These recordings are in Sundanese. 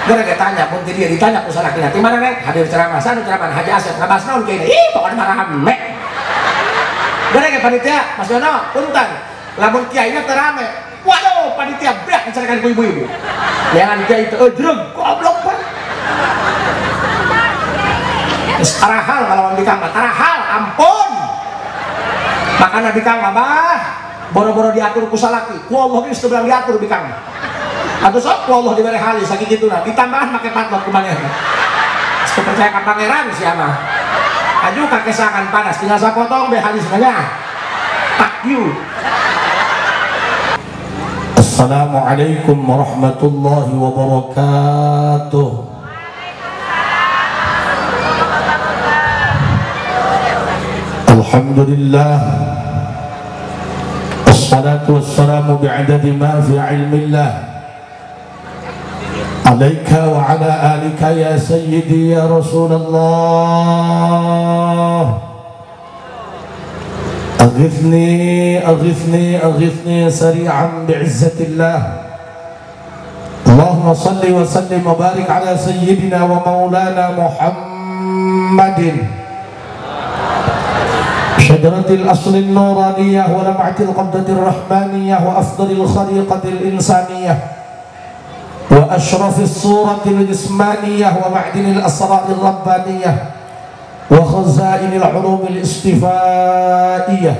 Gara tanya pun dia ditanya ku salakina, "Di mana Neng?" Hadir ceramah, sanu ceramah Haji Asep ngabahas naon kieu? Ih, pokoknya mah rame. Gara panitia, Mas Yono, punten. Lamun kiaina teu rame. Waduh, panitia beak dicarekan ku ibu-ibu. Neangan kiai teu ejreg, goblok pak. Geus tarahal ngalawan bikang mah, tarahal, ampun. Makana bikang mah bah, boro-boro diatur ku salaki, ku Allah geus teu belang diatur bikang. Atau sok ku Allah dibere halis sakitu kituna, ditambahan make patlot ku manehna. Geus teu percaya ka pangeran sia mah. Aju kakesakan panas tinggal sapotong be halisna nya. Fuck you. Assalamualaikum warahmatullahi wabarakatuh. Alhamdulillah. Assalatu wassalamu bi'adadi ma fi ilmillah. Alaika wa ala alika ya sayyidi ya Rasulullah. Aghithni aghithni aghithni sari'an bi'izzatillah. Allahumma salli wa sallim wa barik ala sayyidina wa maulana Muhammadin شجرة الأصل النورانية ولمعة القبضة الرحمانية وأفضل الخليقة الإنسانية وأشرف الصورة الجسمانية ومعدن الأسرار الربانية وخزائن العلوم الاصطفائية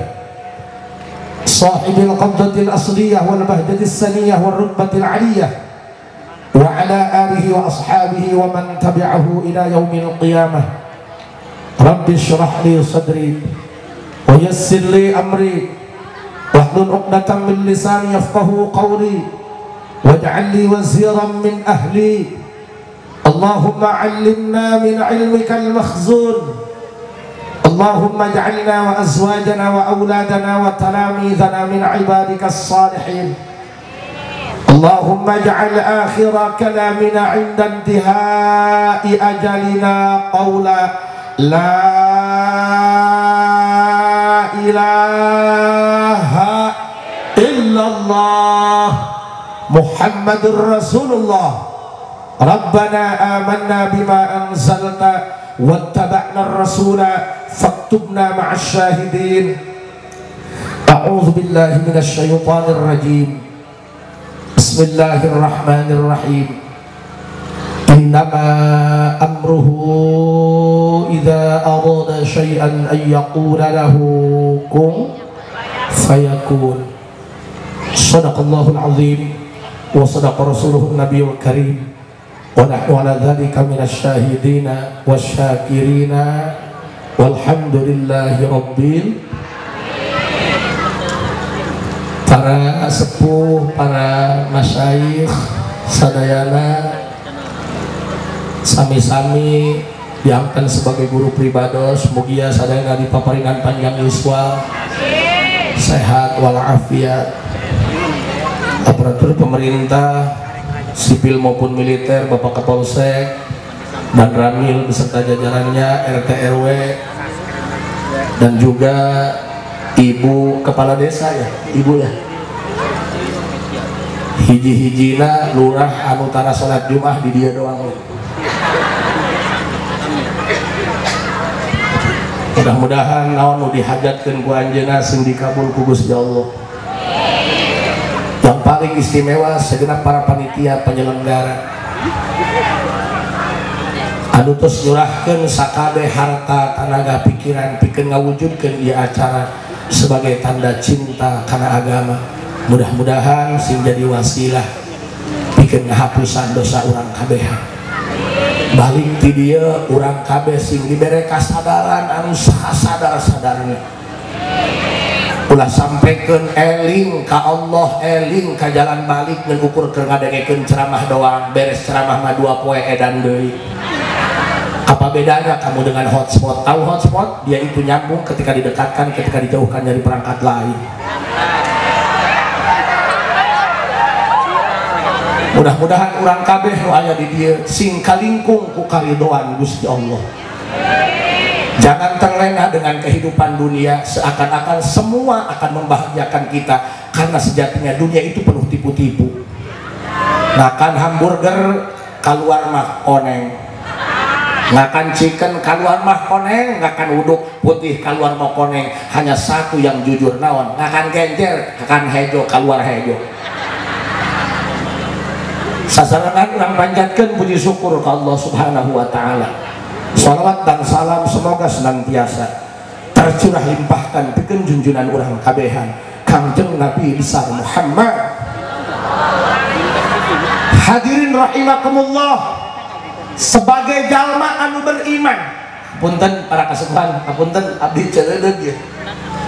صاحب القبضة الأصلية والبهجة السنية والرتبة العلية وعلى آله وأصحابه ومن تبعه إلى يوم القيامة. رب اشرح لي صدري ويسر لي أمري واحلل عقدة من لساني يفقهوا قولي واجعل لي وزيرا من أهلي. اللهم علمنا من علمك المخزون. اللهم اجعلنا وأزواجنا وأولادنا وتلاميذنا من عبادك الصالحين. اللهم اجعل آخر كلامنا عند انتهاء أجلنا قولا لا إله إلا الله محمد رسول الله. ربنا آمنا بما أنزلت واتبعنا الرسول فاكتبنا مع الشاهدين. أعوذ بالله من الشيطان الرجيم. بسم الله الرحمن الرحيم. إنما أمره إذا أراد شيئا أن يقول له كن فيكون. صدق الله العظيم وصدق رسوله النبي الكريم ونحن على ذلك من الشاهدين والشاكرين والحمد لله رب. Para sepuh, para masyayikh sadayana sami-sami diangkat sebagai guru pribados, mugia sadayana dipaparinan panjang yuswa, sehat walafiat. Aparatur pemerintah sipil maupun militer, Bapak Kapolsek dan Ramil beserta jajarannya, RT RW, dan juga Ibu Kepala Desa ya, Ibu ya. Hiji-hijina lurah anu tara salat Jumat di dia doang. Mudah-mudahan naon nu dihajatkeun ku anjeunna sing dikabul ku Gusti Allah. Yang paling istimewa segenap para panitia penyelenggara anu tos nyurahkeun sakabeh harta, tanaga, pikiran pikeun ngawujudkeun ieu acara sebagai tanda cinta kana agama. Mudah-mudahan sing jadi wasilah pikeun ngahapusan dosa urang kabehan. Balik ti dieu urang kabeh sing dibere kasadaran anu sasadar-sadarna. Ulah sampaikan eling ka Allah, eling ka jalan balik ngan ukur keur ngadengekeun ceramah doang, beres ceramah mah 2 poe edan deui. Apa bedanya kamu dengan hotspot? Tahu hotspot? Dia itu nyambung ketika didekatkan, ketika dijauhkan dari perangkat lain. Mudah-mudahan urang kabeh nu aya di dieu sing kalingkung ku karidoan Gusti Allah. Jangan terlena dengan kehidupan dunia seakan-akan semua akan membahagiakan kita, karena sejatinya dunia itu penuh tipu-tipu. Makan hamburger kaluar mah koneng, ngakan chicken kaluar mah koneng, ngakan uduk putih kaluar mah koneng. Hanya satu yang jujur naon, ngakan genjer ngakan hejo kaluar hejo. Sasarangan urang panjatkeun puji syukur ka Allah Subhanahu wa taala. Salawat dan salam semoga senantiasa tercurah limpahkan pikeun junjunan urang kabehan Kangjeng Nabi besar Muhammad. Hadirin rahimakumullah, sebagai jalma anu beriman, punten para kasepuhan, punten abdi ceureudeuh ieu.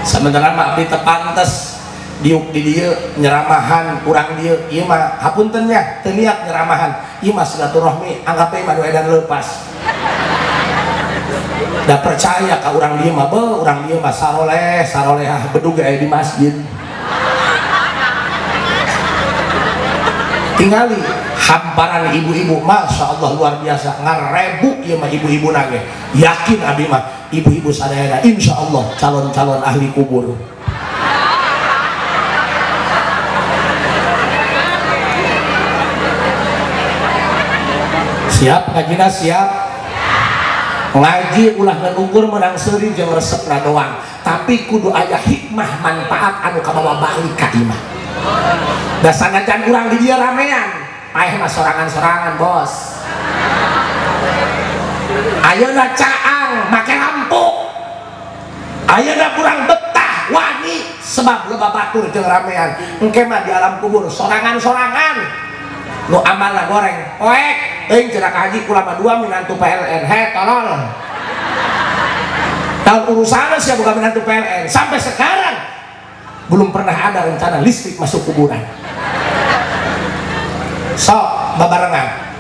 Samentara mah abdi teu pantes diuk di dieu nyeramahan urang dieu, ieu mah hapunten nya teu niat nyeramahan, ieu mah silaturahmi, anggap we mah nu edan leupas. Da percaya ka urang dieu mah, beuh urang dieu mah saroleh, sarolehah bedug aya di masjid. Tingali hamparan ibu-ibu, masya Allah luar biasa, ngarebuk ieu mah ibu-ibu nage. Yakin abdi mah ibu-ibu sadayana insya Allah calon-calon ahli kubur. Siap ngajina siap. Ngaji ulah ngan ukur menang seuri jeung resepna doang, tapi kudu aya hikmah manfaat anu kabawa balik ka imah. Da sanajan urang di dieu ramean, paeh mah sorangan-sorangan bos. Ayeuna caang make lampu, ayeuna kurang betah wani sebab loba batur jeung ramean. Engke mah di alam kubur sorangan-sorangan nu amalna goreng poek teuing cenah ka haji kula mah dua minantu PLN, he tolol. Tahun urusanna sia boga minantu PLN, sampai sekarang belum pernah ada rencana listrik masuk kuburan. Sok babarengan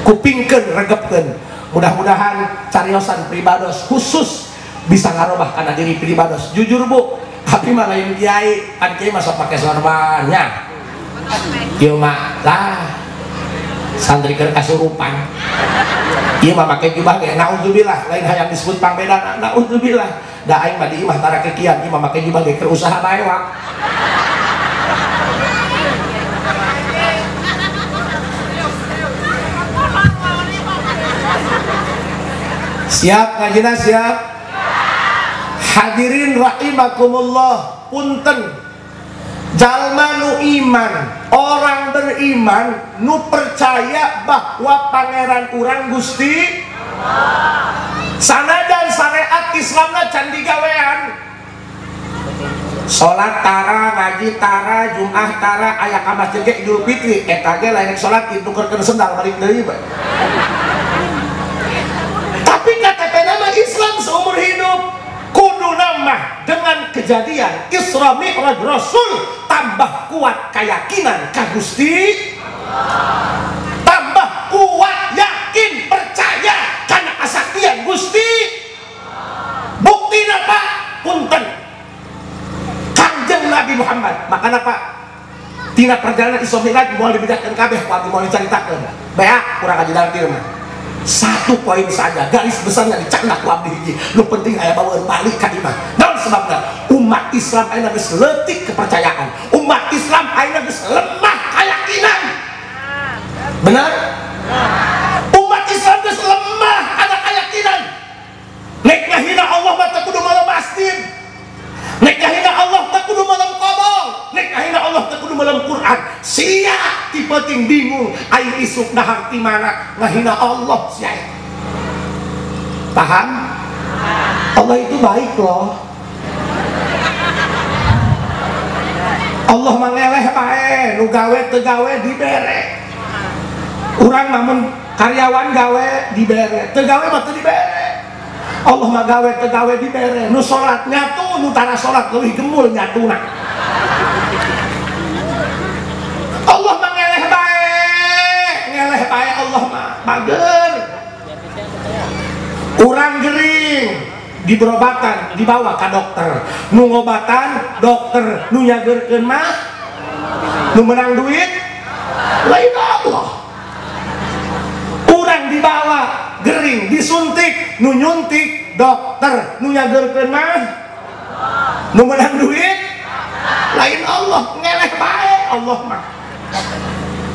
kupingkeun regepkeun, mudah-mudahan cariosan pribados khusus bisa ngarobah kana diri pribados. Jujur bu, abdi mah lain kiai, pan kiai mah sok make sorban nya. Ieu mah lah santri keur kasurupan. Ieu mah make jubah ge naudzubillah, lain hayang disebut pangbedana, naudzubillah. Da aing mah di imah tara kekian, ieu mah make jubah ge keur usaha bae wak. Siap ngajina siap. Hadirin rahimakumullah, punten. Jalma nu iman, orang beriman nu percaya bahwa pangeran urang Gusti sanajan syariat Islamna can digawean. Salat tara, ngaji tara, Jum'ah tara, aya ka masjid ge Idul Fitri, eta ge lain salat ditukerkeun sendal balik deui bae. Tapi KTP-na mah Islam seumur hidup. Kudu mah dengan kejadian Isra Mi'raj Rasul tambah kuat keyakinan ka Gusti, tambah kuat yakin percaya karena kasaktian Gusti. Buktina Pak, punten Kangjeng Nabi Muhammad. Makana Pak, tina perjalanan Isra Mi'raj moal dibedakeun kabeh, ku abdi moal dicaritakeun. Beak kurang aja dalam mah. Satu poin saja, garis besarnya dicandak ku abdi hiji. Nu penting aya bawa balik ka imah. Naon sebabna? Umat Islam ayeuna geus leutik kepercayaan. Umat Islam ayeuna geus lemah keyakinan. Benar? Umat Islam geus lemah ada keyakinan. Nek ngahina Allah mah teu kudu malam masjid. Nek ngahina Allah teu kudu malam qobol. Nek ngahina Allah teu kudu malam Quran. Sia ti penting bingung air isuk dahar ti mana ngahina Allah sia. Paham? Allah itu baik loh. Allah mangeleh bae, nu gawe teu gawe dibere. Urang mah mun karyawan gawe dibere, teu gawe mah teu dibere. Allah mah gawe teu gawe dibere. Nu salat nyatu, nu tara salat leuwih gemul nyatuna. Allah mah ngeleh bae, ngeleh bae Allah mah mager. Urang gering diberobatan dibawa ka dokter, nu ngobatan dokter, nu nyageurkeun mah nu menang duit lain Allah. Urang dibawa gering disuntik, nu nyuntik dokter, nu nyageurkeun mah nu menang duit lain Allah. Ngeleh bae Allah mah.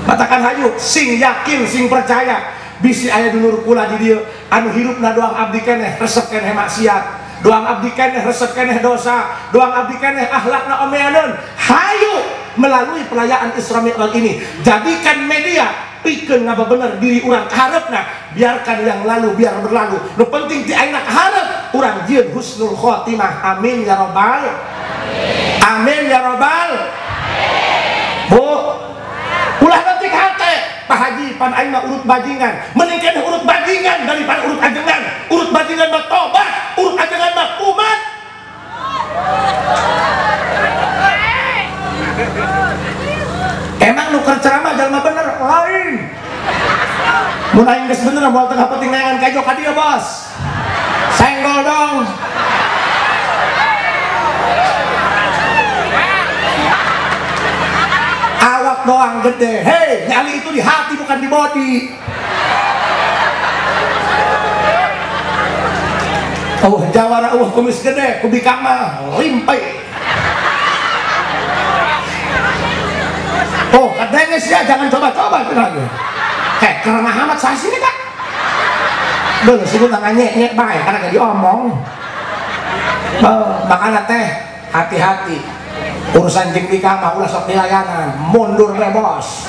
Matakan hayu sing yakin sing percaya bisi aya dulur kula di dieu anu hirupna doang abdi keneh resep keneh maksiat, doang abdi keneh resep keneh dosa, doang abdi keneh akhlakna omeaneun. Hayu melalui perayaan Isra Mi'raj ini jadikan media pikeun ngabebener diri urang kaharepna, biarkan yang lalu biar berlalu, nu penting ti ayeuna kaharep urang jieun husnul khotimah. Amin ya robbal amin ya robbal. Bu ulah nanti hate Pak Haji pan aing mah urut bajingan, mending keneh urut bajingan daripada urut ajengan. Urut bajingan mah tobat, urut ajengan mah kumat. Emang nu keur ceramah jalma bener lain. Mun aing geus bener moal tengah penting neangan kajo ka dieu bos. Senggol dong. Awak doang gede, hei nyali itu di hati bukan di body. Oh jawara kumis gede, kubika mah limpai. Oh kadenges ya, jangan coba-coba itu lagi. Hei karena amat saya sini kak. Duh, sungguh tangannya nyek bae karena gak diomong. Oh, makanya teh hati-hati. Urusan jeung nikah mah ulah sok dilayanan, mundur we bos.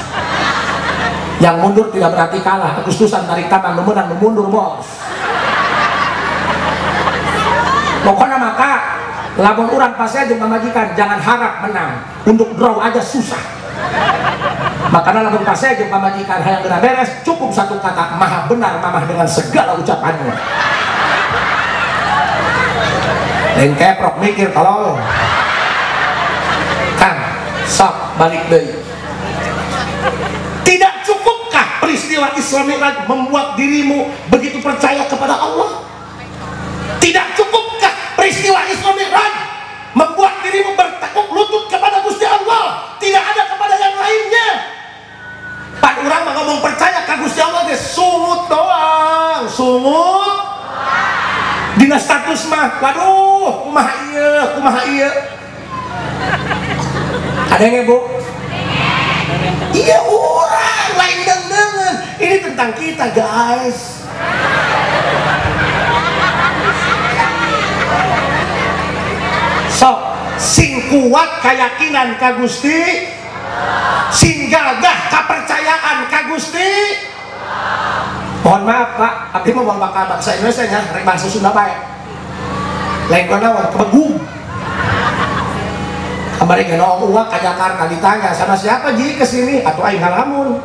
Yang mundur tidak berarti kalah. Agustusan tarik tangan nu meunang nu mundur bos. Pokoknya maka lamun urang pasea jeung pamajikan jangan harap menang. Untuk draw aja susah. Makanya lamun pasea jeung pamajikan hayang geura beres, cukup satu kata, maha benar mamah dengan segala ucapannya. Lain keprok mikir tolong. Kang, sok balik deui. Tidak cukupkah peristiwa Isra Mi'raj membuat dirimu begitu percaya kepada Allah? Tidak cukupkah peristiwa Isra Mi'raj membuat dirimu bertekuk lutut kepada Gusti Allah, tidak ada kepada yang lainnya? Pan urang mah ngomong percaya ka Gusti Allah teh sungut doang, sungut. Dina status mah, waduh, kumaha ieu, kumaha ieu. Ada yang Bu? Iya orang lain dengen. Ini tentang kita guys. Sok sing kuat keyakinan ka Gusti, sing gagah kepercayaan ka Gusti. Mohon maaf Pak, abdi mah moal bakal bangsa Indonesia nya, rek bahasa Sunda bae. Lain kunaon kebegum. Kemarin kena uang ke Jakarta ditanya sama siapa Ji kesini, atau aing ngalamun.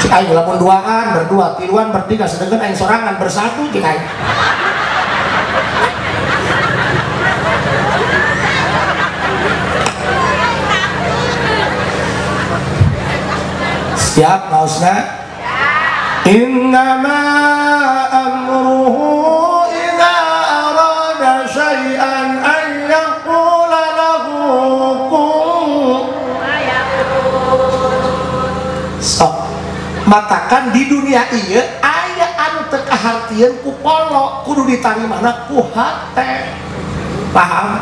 Cik aing ngalamun duaan, berdua, tiluan, bertiga, sedangkan aing sorangan bersatu cik aing. Siap mausna? Innama amruhu idza arada syai'an an yaqula lahu kun. Sok matakan di dunia ieu aya anu teu kahartieun ku polo, kudu ditarimana ku hate. Paham?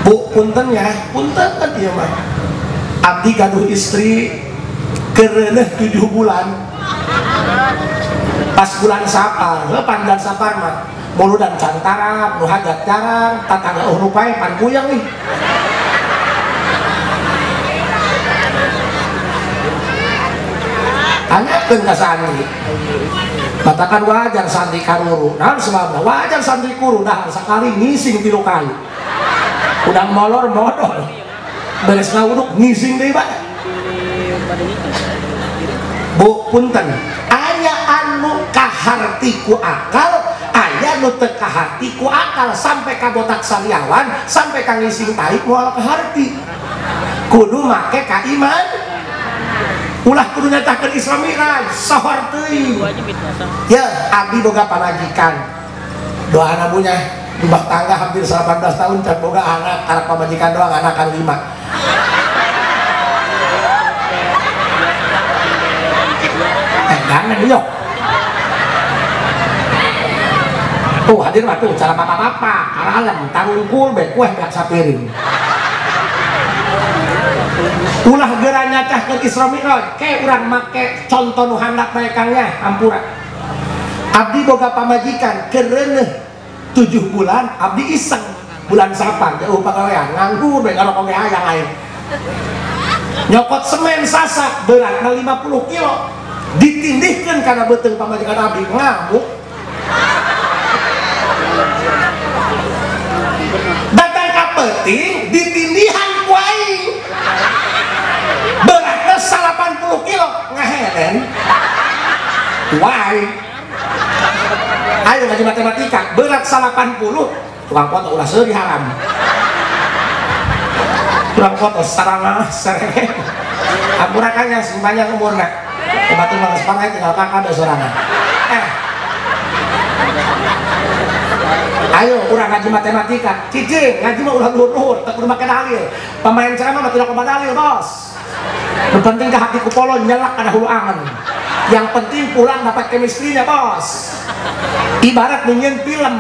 Bu, punten ya, punten kan ieu mah. Abdi gaduh istri kereneh 7 bulan. Pas bulan Sapar, pan bulan Sapar mah muludan cantarap, nu hajat jarang, tatangga nu pae pan kuyang nih. Tanyakeun ka santri. Katakan wajar santri karuru. Naon sebabna? Wajar santri kuru dahar sakali ngising 3 kali. Udang molor modol. Beres ngawuduk ngising deui bae. Bu punten, aya anu kaharti ku akal, aya nu teu kaharti ku akal, sampai ka botak sariawan, sampai ka ngising tai moal kaharti. Kudu make ka iman. Ulah kudu nyatakeun Isra Mi'raj, sahor teuing. Ya, abdi boga pamajikan. Doana punya rumah tangga hampir 18 tahun can boga anak, karak pamajikan doang anakan 5. Jangan yuk. Tuh hadir mah tuh cara papa-papa, aralem, tarungkul, be kueh beak sapiring. Ulah geura nyacahkeun Isra Mi'raj, ke urang make conto nu handap bae Kang nya, hampura. Abdi boga pamajikan kereuneuh 7 bulan, abdi iseng bulan Sapar jauh pagawean nganggur bae ngarokok ge hayang aing. Nyokot semen sasak beratna 50 kilo ditindihkeun kana beuteung pamajikan abdi ngamuk. Datang ka peuting ditindihan ku aing beratna 80 kilo ngaheren wae. Ayo ngaji matematika berat 80 tukang foto ulah seuri haram tukang foto sarangah serenge ampura Kang nya sing panjang umurna batur mah geus pangai tinggal kakak da sorangan. Ayo urang ngaji matematika cicing ngaji mah ulah luhur-luhur teu kudu make dalil pemain ceramah mah tidak kudu dalil bos. Nu penting ka hati kupolo nyelak kana hulu angen. Yang penting pulang dapat chemistry-nya bos. Ibarat nyeun film,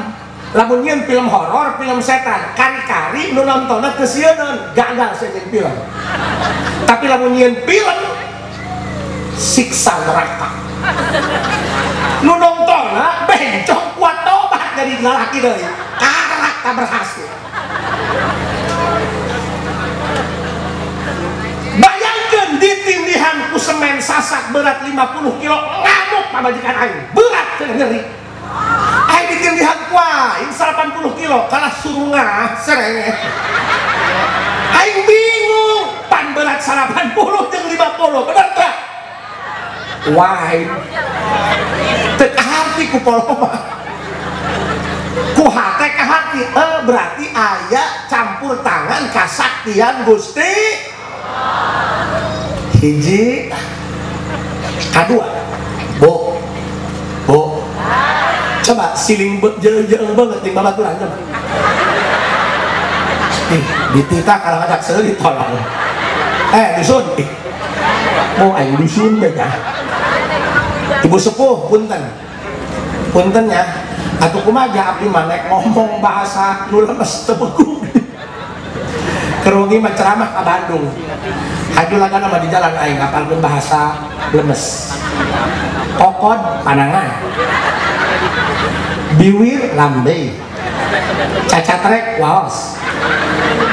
lamun nyeun film horor, film setan, kari-kari nu nontonna teu sieun, gagal sejen film. Tapi lamun nyeun film siksa neraka. Nu nontonna bencong kuat tobat jadi lalaki deui. Karak tak berhasil. Bayangkeun ditindihan ku semen sasak berat 50 kilo ngamuk pamajikan aing. Berat nyeri. Aing ditindihan ku aing 80 kilo kalah surungah serenge. Aing bingung, pan berat 80 jeung 50, bener teh? Wah, teu kaharti ku polo mah. Ku hate kaharti, berarti aya campur tangan kasaktian Gusti. Hiji, kadua, bo, bo. Coba siling jauh banget di babaturan coba. Ih, dititah kalau ngajak seuri tolong. Dusun. Mau aing dusun deh ya. Ibu sepuh punten. Punten ya. Atuh kumaha abdi mah nek ngomong bahasa nu lemes teu begung. Kerungi mah ceramah ka Bandung. Haju lagana mah di jalan aing ngapalkeun bahasa lemes. Kokod panangan. Biwir lambe. Cacatrek waos.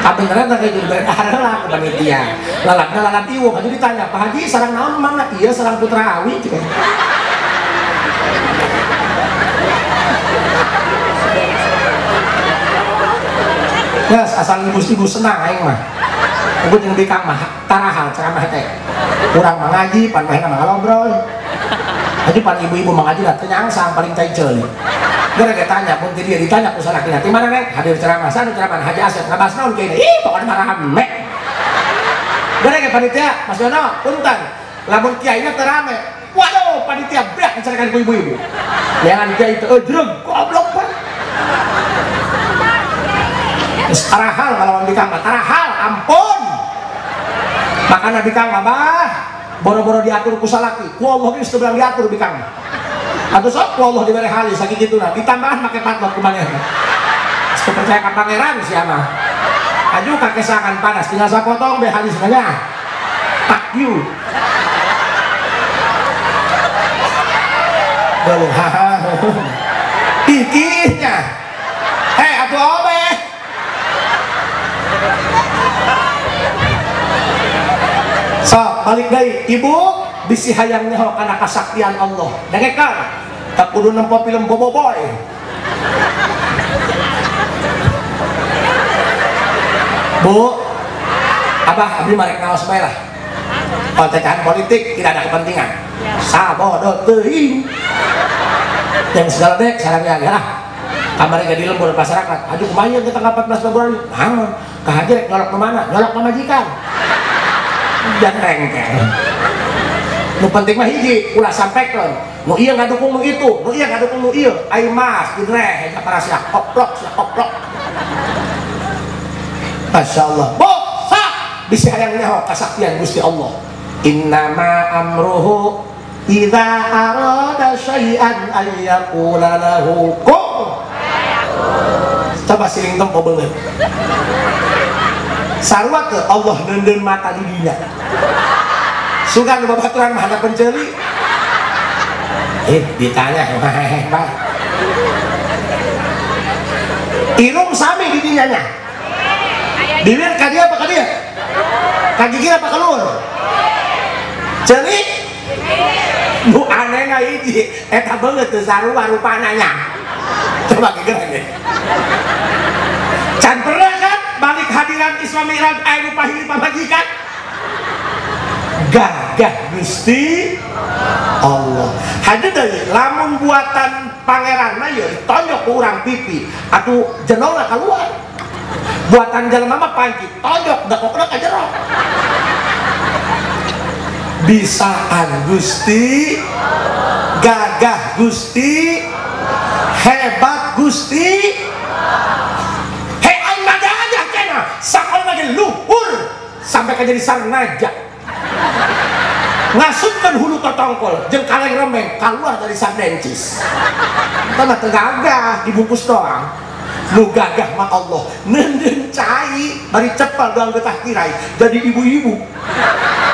Kabeneran teh jadi lah ke panitia. Lalakna lalak iwung atuh ditanya, "Pak Haji sareng naon mangga?" "Ieu sareng Putra Awi." Yes, asal ibu-ibu senang aing mah. Aku jeung bikang mah tarahal ceramah teh. Urang mah ngaji, pan mahna mah ngobrol. Haji pan ibu-ibu mah ngaji lah teu nyangsang paling cai ceuli. Gara-gara tanya pun dia ditanya ku salakina, "Ti mana Neng?" "Hadir ceramah." "Sanu ceramah Haji Asep ngabahas naon kieu?" "Ih, pokona mah rame." Gara-gara panitia, "Mas Yono, punten. Lamun kiaina teu rame." Waduh, panitia brak dicarekan ku ibu-ibu. Neangan kiai teu eujeung, goblok pan. Geus tarahal ngalawan bikang mah, tarahal, ampun. Makana bikang mah bah, boro-boro diatur ku salaki, ku Allah geus teu belang diatur bikang. Atau sok ku Allah dibere halis sakituna, ditambahan make patlot ku manehna. Geus percaya ka pangeran sia mah. Aju kakesakan panas tinggal sapotong be halis nya. Pak you. Galuh haha. Ikihnya. Hei atuh obeh. So, balik deui, ibu bisi hayang nyaho kana kasaktian Allah. Dengekeun, tak kudu nempo film Boboiboy. Bu, abah abdi marek naos bae lah. Kontekan politik tidak ada kepentingan. Sabodo teuing. Yang segala dek sareng lah. Kamari ge di lembur masyarakat. Aduh kumaha ke tanggal 14 Februari? Naon? Ka haji rek nyolok ke mana? Nyolok pamajikan. Dan rengkel. Nu penting mah hiji, ulah sampaikan. Nu ieu ngadukung nu itu, nu ieu ngadukung nu ieu. Ai mas didreh eta para sia koplok, sia koplok. Masya Allah. Bo, sak bisi hayang nyaho kasaktian Gusti Allah. Innama amruhu idza arada syai'an ay yaqula lahu kun. Coba siling tempo beungeut. Sarua teu Allah neundeun mata di dinya. Sugan babaturan mah hadapan ceuli. Ditanya heeh bae. Irung sami di dinya nya. Bibir ka dia apa ka dia? Ka gigir apa ka luhur? Ceuli? Nu aneh na hiji eta beungeut teu sarua rupana nya. Coba gegeran deh. Can pernah kan balik hadiran Isra Mi'raj aya nu pahili pamajikan? Gagah Gusti Allah. Hadir deui lamun buatan pangeran mah ieu ditonjok ku urang pipi atuh jenona kaluar. Buatan jelema mah panci tonjok dekokna ka jero. Bisaan Gusti, gagah Gusti, hebat Gusti. Hei aing mah gagah cenah, sakola ge luhur sampai ka jadi sarnaja. Ngasupkeun hulu totongkol jeung kaleng remeng kaluar dari sardencis. Eta mah teu gagah, dibungkus doang. Nu gagah mah Allah neundeun cai bari cepal doang getah kirai jadi ibu-ibu.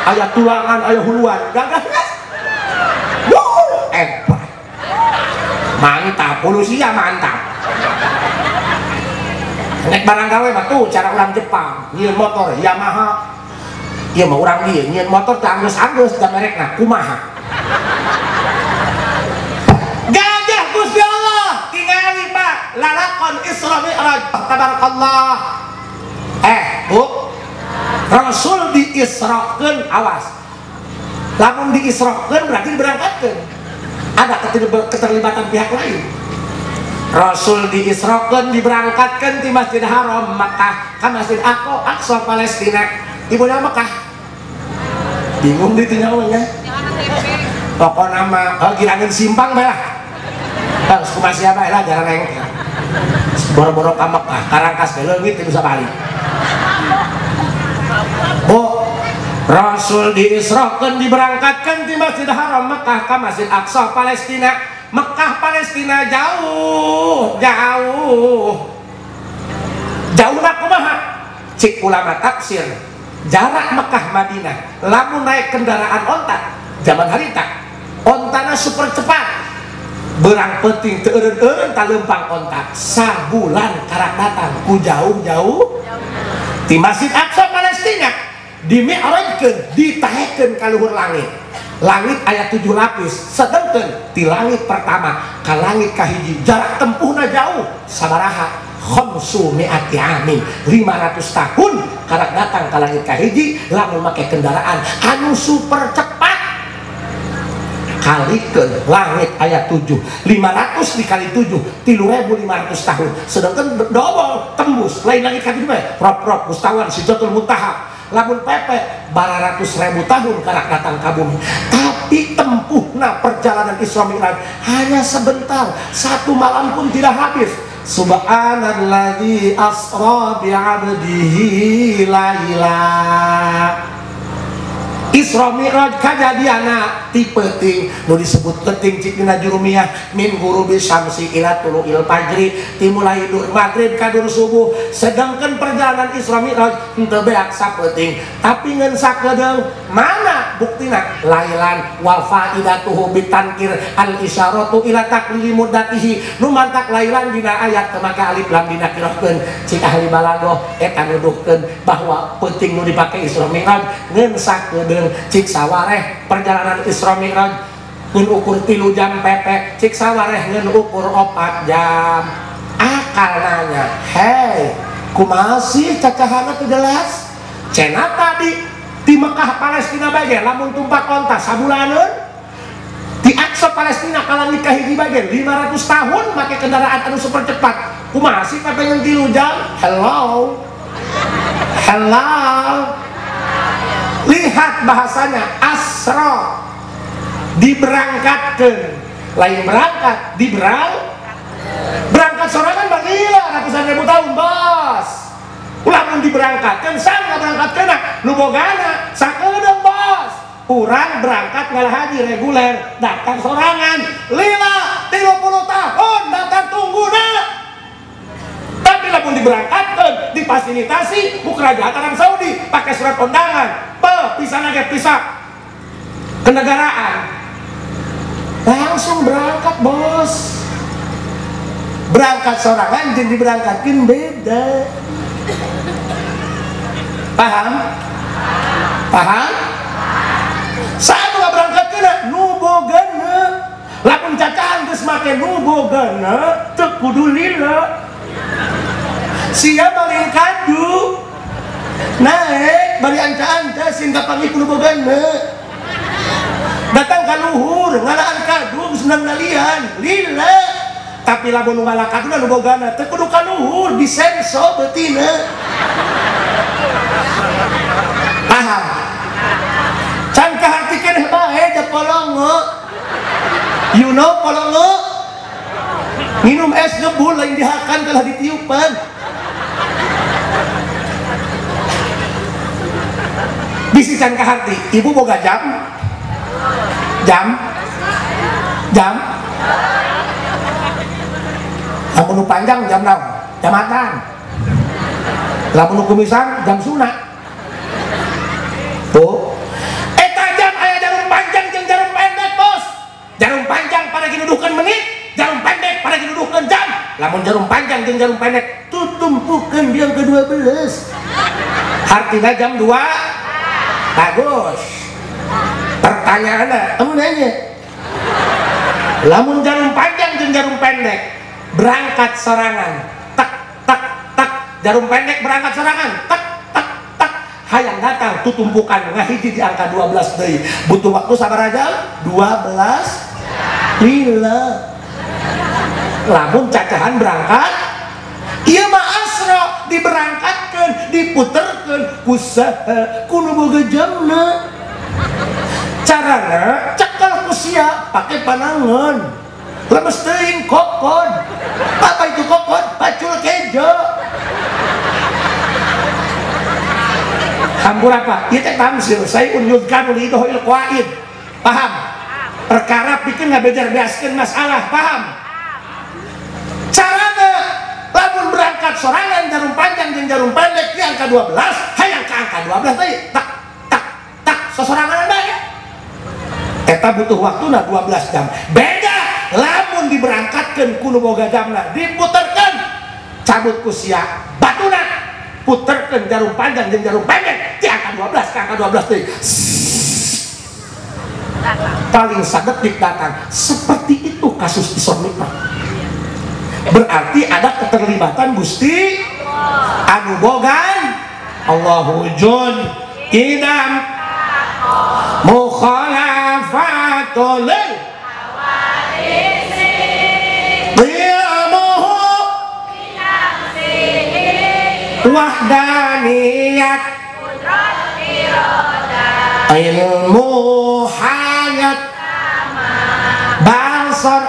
Aya tulangan, aya huluan, gagah. Wuh, hebat. Mantap, polusia mantap. Nek barang gawe mah tuh cara orang Jepang, nyieun motor Yamaha. Ieu mah urang dieu nyieun motor teh anggeus-anggeus da merekna kumaha. Gagah Gusti Allah, tingali Pak, lalakon Isra Mi'raj, tabarakallah. Bu, Rasul diisrakeun, awas. Lamun diisrakeun berarti diberangkatkeun. Ada keterlibatan pihak lain. Rasul diisrakeun diberangkatkeun di Masjid Haram Makkah ka Masjid Aqsa Palestina. Ibunya Mekah. Bingung ditu nyawa nya. Pokona mah girangeun simpang bae lah. Bang, kumaha sia bae lah jalan engke. Boro-boro ka Mekah, karangkas bae leungit teu bisa balik. Bu, Rasul diisrakeun diberangkatkan di Masjid Haram Mekah ke Masjid Aqsa Palestina. Mekah Palestina jauh, jauh. Jauh na kumaha? Cik ulama tafsir, jarak Mekah Madinah lamun naik kendaraan onta zaman harita, ontana super cepat. Berang penting teu eureun-eureun taleumpang onta. Sabulan karak datang ku jauh-jauh. Di Masjid Aqsa Palestina dimi'rajkeun, ditahekeun ka luhur langit. Langit aya 7 lapis, sedengkeun di langit pertama ka langit kahiji jarak tempuhna jauh sabaraha? Khamsu mi'ati amin, 500 tahun karak datang ka langit kahiji lamun make kendaraan anu super cepat. Kalikeun langit ayat 7, 500 dikali 7, 3.500 tahun. Sedangkan double tembus lain langit ka dieu prop-prop Mustawan Sidratul Muntaha. Lamun pepe baratus ribu tahun karak datang ka bumi. Tapi tempuhna perjalanan Isra Mi'raj hanya sebentar, satu malam pun tidak habis. Subhanalladzi asra bi'abdihi laila. Isra Mi'raj kajadiana ti peuting nu disebut peuting cik dina jurumiyah min ghurubi syamsi ila tulu'il fajri, timulai dur maghrib ka dur subuh. Sedangkan perjalanan Isra Mi'raj henteu beak sapeuting, tapi ngan sakedeung. Mana buktina? Lailan wa faidatuhu bitankir al isyaratu ila taqlili muddatihi. Nu mantak lailan dina ayat teu make alif lam dina kirahkeun cik ahli balaghah eta nuduhkeun bahwa peuting nu dipake Isra Mi'raj ngan sakedeung. Cik sawareh perjalanan Isra Mi'raj ngan ukur 3 jam pepe, cik sawareh ngan ukur 4 jam. Akal nanya, hei kumaha sih cacahana teu jelas? Cenah tadi di Mekah Palestina bae lamun tumpak onta sabulaneun, di Aqsa Palestina ka langit kahiji bae 500 tahun make kendaraan anu super cepat. Kumaha sih pepe ngan 3 jam? Hello. Hello. Lihat bahasanya, asra diberangkatkan, lain berangkat, diberang berangkat sorangan bagila ratusan ribu tahun bos. Ulah mun diberangkatkan, sang ngaberangkatkeun nu bogana sakedeung bos. Urang berangkat ngalah haji reguler, datang sorangan lila 30 tahun datang tungguna. Tapi lamun diberangkatkan, dipa Difasilitasi ku kerajaan Arab Saudi pakai surat undangan. Pe pisana ge pisa kenegaraan. Langsung berangkat, bos. Berangkat sorangan jeung diberangkatkeun beda. Paham? Paham? Saat nu berangkatkeun nu bogana. Lamun cacahan geus make nu bogana teu kudu lila. Sia maling kadu. Naek bari anca-anca sing kapanggih ku nu bogana. Datang ka luhur ngalaan kadu geus menang nalian lila. Tapi lamun nu ngala kaduna nu bogana teu kudu ka luhur disenso beutina. Paham? Can kaharti keneh bae da polongo. You know polongo? Minum es ngebul lain dihakan kalah ditiupan. Bisi can kaharti, ibu boga jam? Jam? Jam? Lamun nu panjang jam naon? Jamatan. Lamun nu kumisan jam sunat. Tuh. Eta jam aya jarum panjang jeung jarum pendek, bos. Jarum panjang pada ginuduhkeun menit, jarum pendek pada ginuduhkeun jam. Lamun jarum panjang jeung jarum pendek tutumpukeun yang ke-12. Hartina jam 2. Bagus. Pertanyaanna, kamu nanya. Lamun jarum panjang jeung jarum pendek berangkat sorangan, tak tak tak, jarum pendek berangkat sorangan, tak tak tak, hayang datang tutumpukan ngahiji di angka 12 deui. Butuh waktu sabaraha jam? 12 lila. Lamun cacahan berangkat, ieu mah asra diberangkatkeun, diputerkeun ku saha ku nu boga jamna. Carana cekel ku sia pake panangan. Lemes teuing kokon. Apa itu kokon? Pacul kejo. Hampur apa? Ieu teh tamsil, sayun yudkanu li idhil qaid. Paham? Perkara pikeun ngabejar-beaskeun masalah, paham? Carana lamun berangkat sorangan jarum panjang jeung jarum pendek di angka 12, hayang ka angka 12 teh tak tak tak sosorangan bae. Eta butuh waktuna 12 jam. Beda lamun diberangkatkeun ku nu boga jamna, diputerkeun cabut ku sia batuna, puterkeun jarum panjang jeung jarum pendek di angka 12 ka angka 12 teh. Paling sadetik datang. Seperti itu kasus Isra Mi'raj. Berarti ada keterlibatan Gusti anu bogan Allahu wujud idam mukhalafatul qiyamuhu wahdaniyat ilmu hayat basar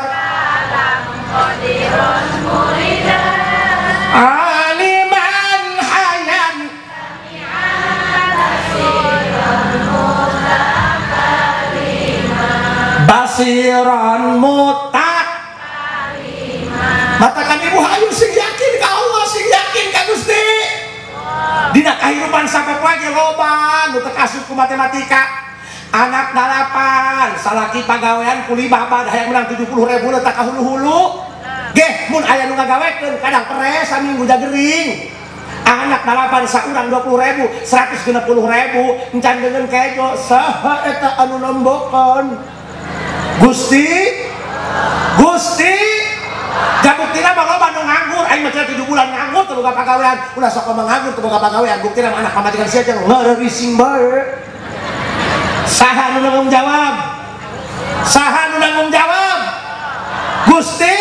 aliman hayan basiran mutak. Matakan ibu hayu sing yakin ka Allah, sing yakin ka Gusti. Dina kahirupan sapopoe ge loba nu teu asup ku matematika. Anak 8, salaki pagawean kuli babad hayang menang 70.000 letak ka hulu-hulu. Geh mun aya nu ngagawekeun kadang peres saminggu jagering. Anak 8 saurang 20.000, 160.000 encan deungeun kejo saha eta anu nombokan. Gusti Gusti jabuktina mah loba nu nganggur, aing mah 7 bulan nganggur teu boga pagawean, ulah sok nganggur teu boga pagawean, buktina mah anak pamajikan sia jeung ngeureusing bae. Saha nu nanggung jawab? Saha nu nanggung jawab? Gusti.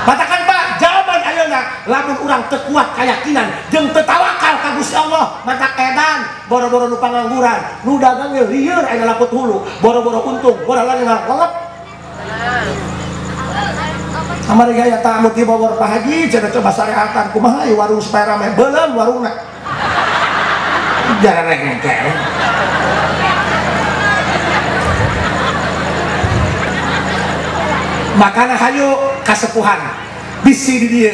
Matakan Pak, jawaban ayeuna lamun urang teu kuat keyakinan jeung teu tawakal ka Gusti Allah, matak edan boro-boro nu pangangguran, nu dagang ge lieur aya laput hulu, boro-boro untung, boro lagi ngalelep. Kamari gaya tamu ti Bogor Pak Haji cenah coba syariatan kumaha ieu warung supaya rame, beuleum warungna. Jararengke. Makana hayu kasepuhan bisi di dieu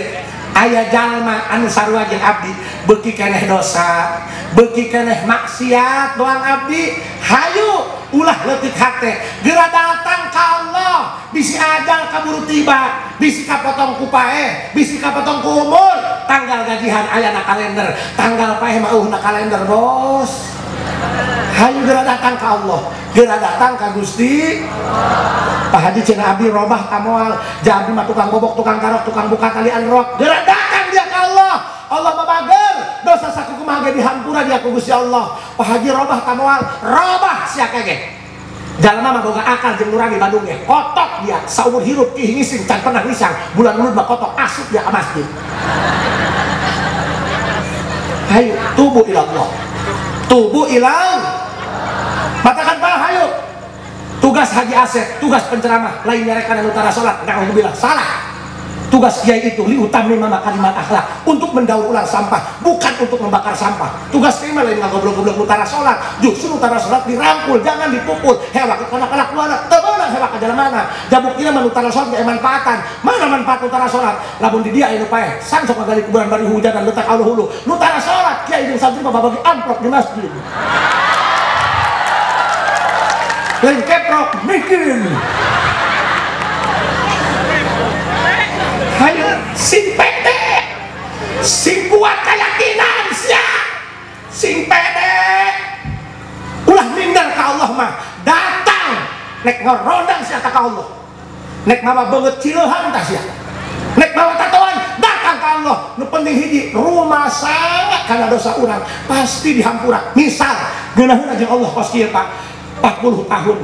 aya jalma anu sarua jeung abdi Beuki keneh dosa, beuki keneh maksiat doang abdi. Hayu ulah leutik hate, geura datang ka Allah, bisi ajal kaburu tiba, bisi kapotong ku paeh, bisi kapotong ku umur. Tanggal gajihan aya na kalender, tanggal paeh mah eueuh na kalender, bos. Hayu geura datang ka Allah, geura datang ka Gusti. Pak Haji cenah abdi robah tamoal, ja abdi mah tukang bobok, tukang karok, tukang buka talian rok. Geura datang dia ka Allah. Allah mabager dosa sakukumaha ge dihampura dia ku Gusti Allah. Pak Haji robah tamoal, robah sia kege. Jalma mah boga akal jeung nurani Bandung ge. Kotok dia saumur hirup ki ngising can pernah ngisang, bulan mulud mah kotok asup dia ka masjid. Hayu tubu ilallah. Tubu ilal. Matakan Pak hayu. Tugas Haji Asep, tugas penceramah lain nyarekan anu tara salat, naudzubillah salah. Tugas kiai itu liutamima makarimat akhlak, untuk mendaur ulang sampah, bukan untuk membakar sampah. Tugas kiai mah lain ngagoblok-goblok utara salat, justru utara salat dirangkul, jangan dipukul. Hewak kana kalakuana teu meunang hewak ka jalan mana. Jabuktina mah utara salat ge manfaatan. Mana manfaat utara salat? Lamun di dia anu paeh, sang sok ngagali kuburan bari hujanan letak Allah hulu. Nu tara salat kiai jeung santri mah babagi amplop di masjid. Lain keprok mikir. Hayu sing pede, sing kuat keyakinan sia, sing pede, ulah minder ka Allah mah, datang nek ngerondang sia ka Allah, nek mawa beungeut cileuhan tah sia, nek mawa tatoan datang ka Allah. Nu penting hiji rumasa kana dosa urang pasti dihampura. Misal geunaheun jeung Allah kos kieu Pak, 40 tahun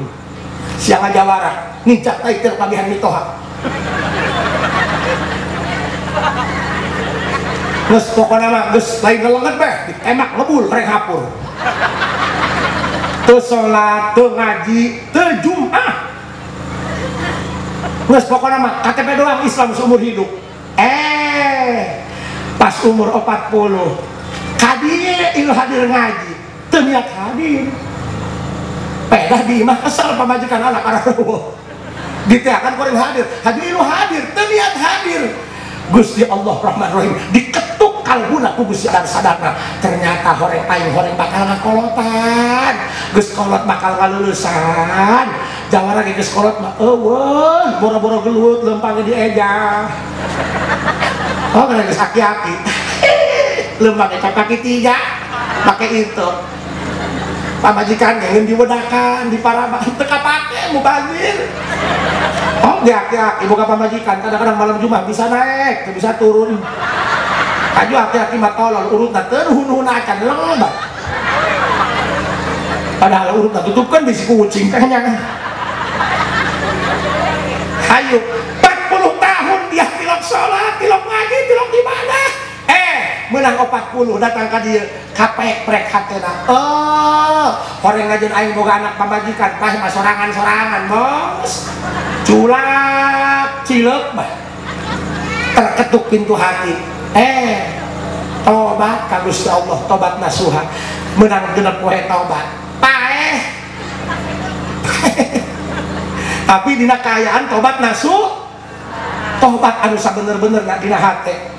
sia ngajawara nincak tai teu pagihan mitoha. Geus pokona mah geus lain lelenget beh, ditembak ngebul rek hapur. Teu salat, teu ngaji, teu Jumat. Geus pokona mah KTP doang Islam seumur hidup. Pas umur 40 kadieu ieu hadir ngaji, teu niat hadir. Pedah di imah kesel pamajikan anak areueuh. Diteakan kuring hadir, hadir ieu hadir, teu niat hadir. Gusti Allah Rahman Rahim diketuk kalbuna ku Gusti dan sadarna, ternyata horeng aing horeng bakal ngakolotan, geus kolot bakal ngalulusan, jawara ge geus kolot mah eueuh boro-boro gelut leumpang ge dieja. Oh kana geus aki-aki leumpang ge kaki tiga make itu. Pamajikan ge diwedakan di parabah teu kapake mubazir. Oh di aki-aki buka pamajikan kadang-kadang malam Jumat bisa naik, bisa turun. Kaju aki-aki mah tolol urutna teu nuhun-nuhun acan lembab. Padahal urutna tutupkeun bisi kucing kayaknya. Hayu 40 tahun dia tilok salat, tilok ngaji, tilok ibadah. Menang 40 datang ka dieu kapek-prek hatena. Oh, horeng ngajeun aing boga anak pamajikan, pah mah sorangan-sorangan, bos. Culak cilek bah. Terketuk pintu hati. Tobat ka Gusti Allah, tobat nasuha. Menang genep poe tobat. Paeh. Tapi dina kaayaan tobat nasu, tobat anu sabener-benerna dina hate.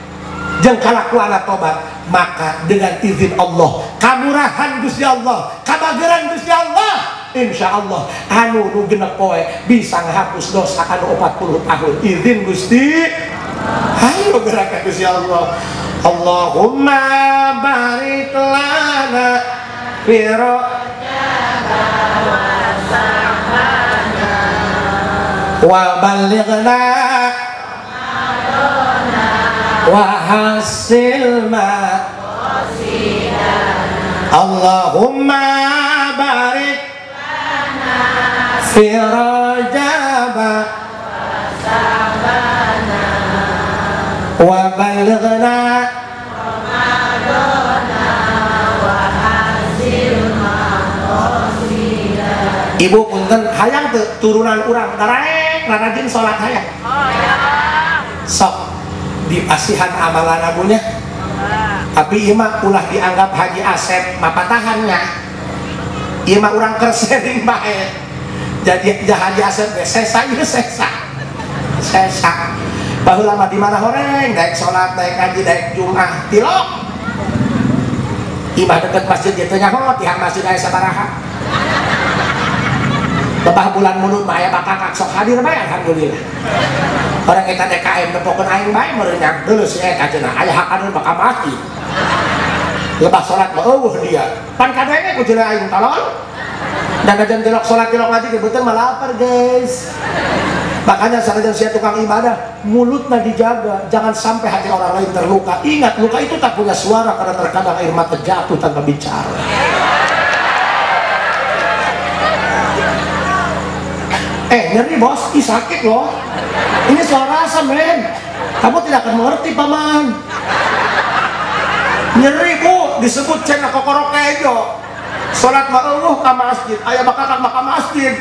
Jeung kalakuan tobat, maka dengan izin Allah, kamurahan Gusti Allah, kabageran Gusti Allah, insya Allah anu nu genep poe bisa ngahapus dosa anu 40 tahun. Izin Gusti, hayu gerakan Gusti Allah. Allahumma barik lana fi wa balighna wa hasil ma Allahumma barik fi Rajab wa balighna Ibu punten hayang teu turunan urang darek rarajin salat hayang. Sok dipasihan amalan abunya. Tapi ieu mah ulah dianggap Haji Asep mapatahannya. Ieu mah urang keur sharing bae. Jadi Haji Asep ge sesa ieu sesa. Sesa. Baheula mah di mana horeng daek salat, daek ngaji, daek Jumat, tilok. Imah deket masjid gitu nyaho tihang masjid aya sabaraha. Lebah bulan mulut mah aya bakakak sok hadir bae alhamdulillah. Orang eta DKM nepokeun aing bae meureun nya deuleu si eta cenah aya hakaneun bakal mati. Lebah salat mah eueuh dia. Pan kadenge ku jelema aing tolol. Dan ajan tilok salat tilok ngaji ge beuteung mah lapar guys. Makanya sanajan sia tukang ibadah, mulutnya dijaga, jangan sampai hati orang lain terluka. Ingat, luka itu tak punya suara karena terkadang air mata jatuh tanpa bicara. Nyeri bos, ih sakit loh. Ini soal rasa men. Kamu tidak akan mengerti paman. Nyeri bu, disebut cenah kokorok kejo. Salat mah eueuh ka masjid, aya bakakak mah ka masjid.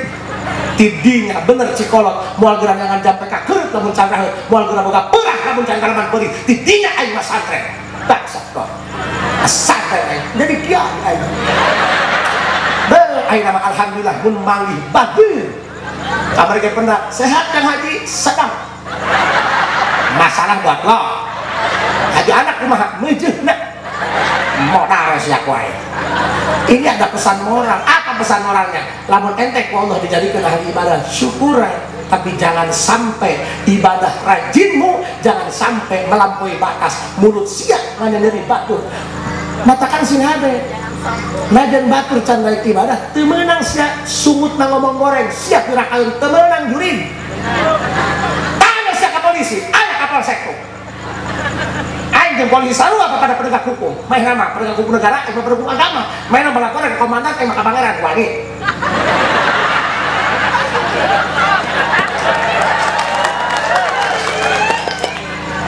Tidinya bener cikolot, moal geura nyangan jampe ka keureup lamun can raheut, moal geura boga peurah lamun can kalaman peurih. Tidinya aing mah santren. Bangsat kok. Santren aing. Jadi kiai aing. Beuh aing mah alhamdulillah mun manggih bageun. Kamari ge pernah sehat Kang Haji, sedang. Masalah buat lo. Haji anak kumaha meujeuna. Modal sia ku aing. Ini ada pesan moral. Apa pesan moralnya? Lamun ente ku Allah dijadikan ahli ibadah, syukuran. Tapi jangan sampai ibadah rajinmu, jangan sampai melampaui batas. Mulut siap nganyeri batur. Matakan sing hade. Najan batur can rek ibadah, teu meunang sia sungut na ngomong goreng, sia pirakaeun teu meunang jurig. Tanya sia ka polisi, aya ka polsek tuh. Aing jeung polisi sarua apa pada penegak hukum. Main nama penegak hukum negara, aing penegak hukum agama. Main nama laporan ke komandan, aing mah ka pangeran wani.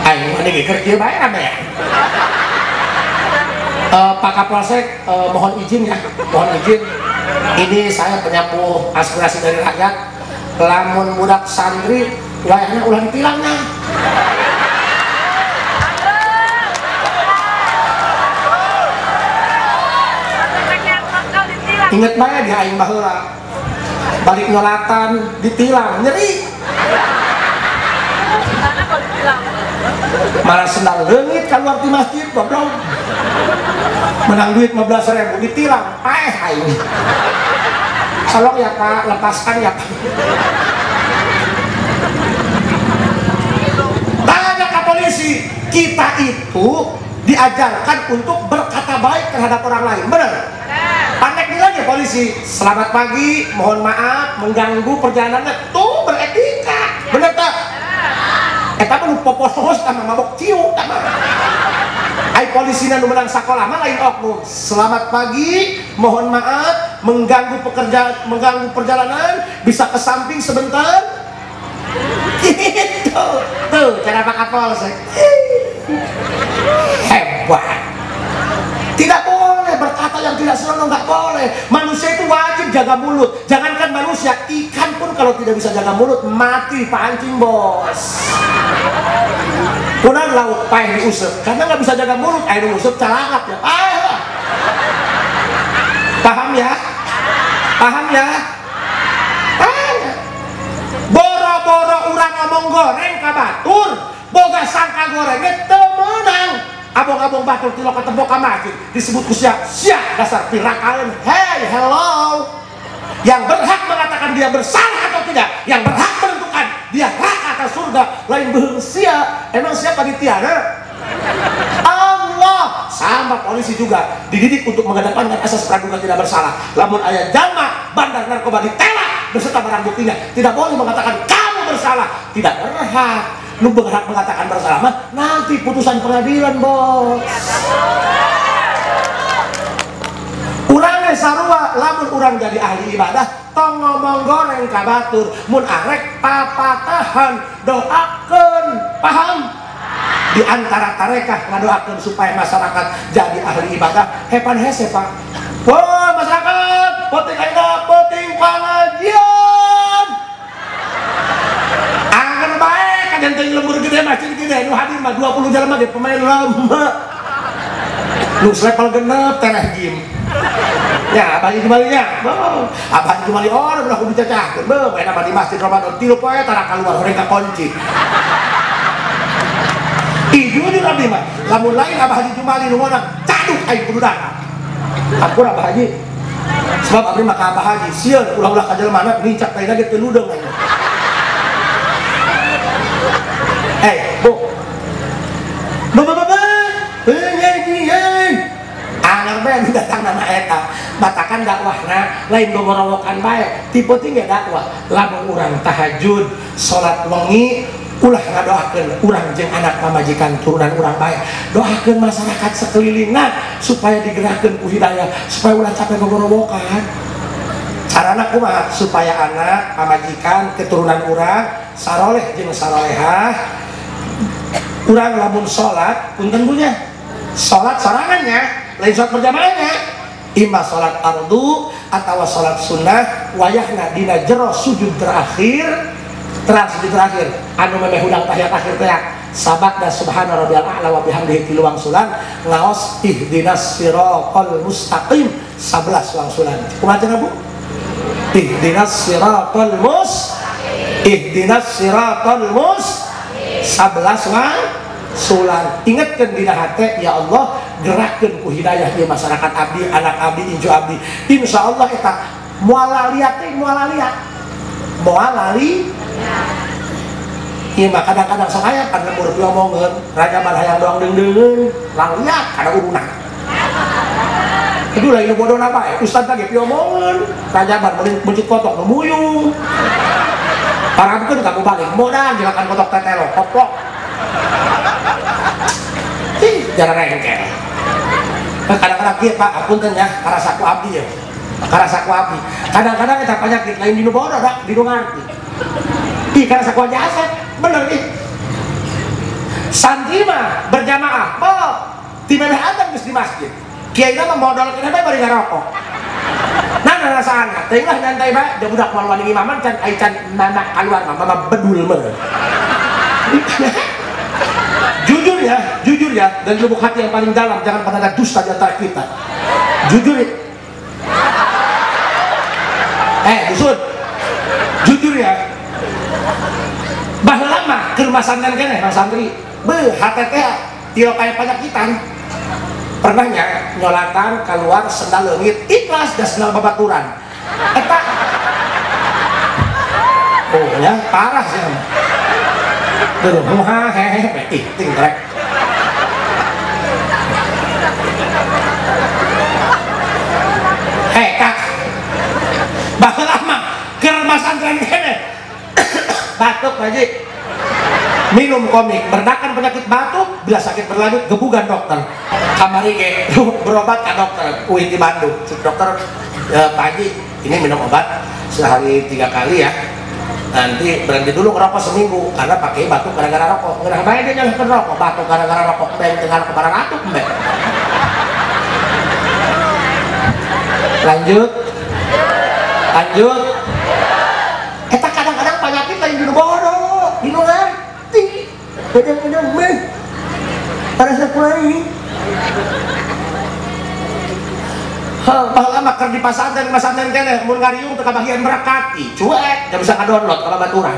Aing wani ge keur kieu bae rame ya. Pak Kapolsek, mohon izin ya, mohon izin. Ini saya penyapu aspirasi dari rakyat. Lamun budak santri wayahna ulah ditilangna. Ingat bae di aing baheula. Balik nyolatan ditilang, nyeri. Malah sendal leungit keluar di masjid, goblok. Menang duit 15.000 ditilang, paeh aing. Tolong ya Pak, lepaskan ya Pak. Tanya ke polisi, kita itu diajarkan untuk berkata baik terhadap orang lain, benar? Panek nih lagi polisi, selamat pagi, mohon maaf mengganggu perjalanannya, tuh beretika, bener tak? Eta mah nu poposos sama mabok ciu tah mah. Ai polisina nu menang sakola mah lain oknum. Selamat pagi, mohon maaf mengganggu pekerjaan, mengganggu perjalanan, bisa ke samping sebentar. Gitu. Tuh cara Pak Kapolsek. Hebat. Tidak boleh berkata yang tidak senonoh, nggak boleh. Manusia itu wajib jaga mulut. Jangankan manusia, ikan pun kalau tidak bisa jaga mulut mati pancing bos. Kunan laut paeh diusep karena nggak bisa jaga mulut, air diusep calangap ya. Paeh lah. Paham ya? Paham ya? Paham. Boro-boro urang ngomong goreng ka batur, boga sangka gorengnya teu meunang. Abong-abong batur tilok ketembok ka masjid disebut ku sia, sia dasar pirakaeun. Hey, hello. Yang berhak mengatakan dia bersalah atau tidak, yang berhak menentukan dia hak atas surga, lain beuheung sia. Emang siapa ditiana? Allah. Sama polisi juga dididik untuk mengedepankan asas praduga tidak bersalah. Lamun aya jalma bandar narkoba ditewak beserta barang buktinya, tidak boleh mengatakan kamu bersalah, tidak berhak. Lu berhak mengatakan bersalah mah nanti putusan pengadilan bos. Urang sarua lamun urang jadi ahli ibadah tong ngomong goreng ka batur, mun arek papatahan doakeun, paham? Di antara tarekah ngadoakeun supaya masyarakat jadi ahli ibadah, hepan hese Pak. Wah masyarakat, penting ayeuna penting pangajian. Angan bae kajanten lembur gede masjid gede nu hadir mah 20 jelema ge pemain lama. Nu level genep tereh gym. Ya, abah jumalinya. Abah jumali orang udah kudu cacahkeun. Beuh, main apa di masjid Ramadan 3 poe tara kaluar horeng kakunci. Ih, jujur abdi mah. Lamun lain abah haji jumali nu monang caduk aing kudu datang. Ampura Abah Haji. Sebab abdi mah ka Abah Haji sieun ulah-ulah ka jelema nincak taina ge teu ludeung aing. Bu. Bapak-bapak, pengajian. Anak bae datang nama eta. Batakan dakwahna lain gogorowokan bae. Tipe tinggi dakwah. Lamun urang tahajud, salat wengi, ulah ngadoakeun urang jeung anak pamajikan turunan urang bae. Doakeun masyarakat sekelilingna supaya digerakkeun ku hidayah, supaya ulah capek gogorowokan. Carana kumaha supaya anak pamajikan keturunan urang saroleh jeung sarolehah. Urang lamun salat punten punya salat sorangannya lain salat berjamaahnya imah salat ardu atau salat sunnah wayahna dina jero sujud terakhir terang sujud terakhir anu memeh hudang tahiyat akhir teh sabakna subhana rabbiyal a'la wa bihamdihi tilu wangsulan ngaos ihdinas siratal mustaqim 11 wangsulan kumaha cenah Bu ihdinas siratal mustaqim ihdinas siratal mustaqim 11 wangsulan. Ingatkan dina hate ya Allah gerakkeun ku hidayah di masyarakat abdi anak abdi incu abdi insyaallah eta moal laliat teh moal laliat moal lali ieu mah kadang-kadang sok aya pan lembur piomongeun rajaban hayang doang deung-deungeun laliat kana uruna aduh lain bodona bae ustaz lagi piomongeun rajaban mencit kotok nu muyung parabkeun kamu balik modal jelakan kotok tetelo koplok ih jarang rengkel. Kadang-kadang kieu Pak apunten ya karasaku abdi ya karasaku abdi kadang-kadang eta penyakit lain dinu bodoh dak dinu ngarti ih karasaku aja asep bener ih santri mah berjamaah bo ti memeh adzan geus di masjid kiai mah modal keneh bae bari ngarokok. Nah, rasaan teuing lah nyantai bae da budak moal wani ngimaman can ai can mama kaluar mah mama bedul mah. Jujur ya, dari lubuk hati yang paling dalam jangan pernah ada dusta di antara kita. Jujur ya. Dusun. Jujur ya. Baheula mah keur masantren keneh mang santri. Beuh, hate teh tio kaya panyakitan. Pernahnya nyolatan keluar sendal leungit ikhlas da sendal babaturan eta oh ya parah sih duh muha hehe ih ting trek heh kak baheula mah keur masantren keneh batuk haji minum komik berdakan penyakit batuk bila sakit berlanjut gebugan dokter kamari ge berobat ke dokter UI di Bandung cek dokter pagi ini minum obat sehari 3 kali ya nanti berhenti dulu ngerokok seminggu karena pakai batuk gara-gara rokok ngerah bae dia nyalahkeun rokok batuk gara-gara rokok beng tengah kebaran atuk mbeng lanjut lanjut eta kadang-kadang penyakit lain dinu bodoh dinu ngarti kadang-kadang meh parasa kuai baheula mah keur di pasantren keneh mun ngariung teu kabagian berkati cuek da bisa ngadownload ka babaturan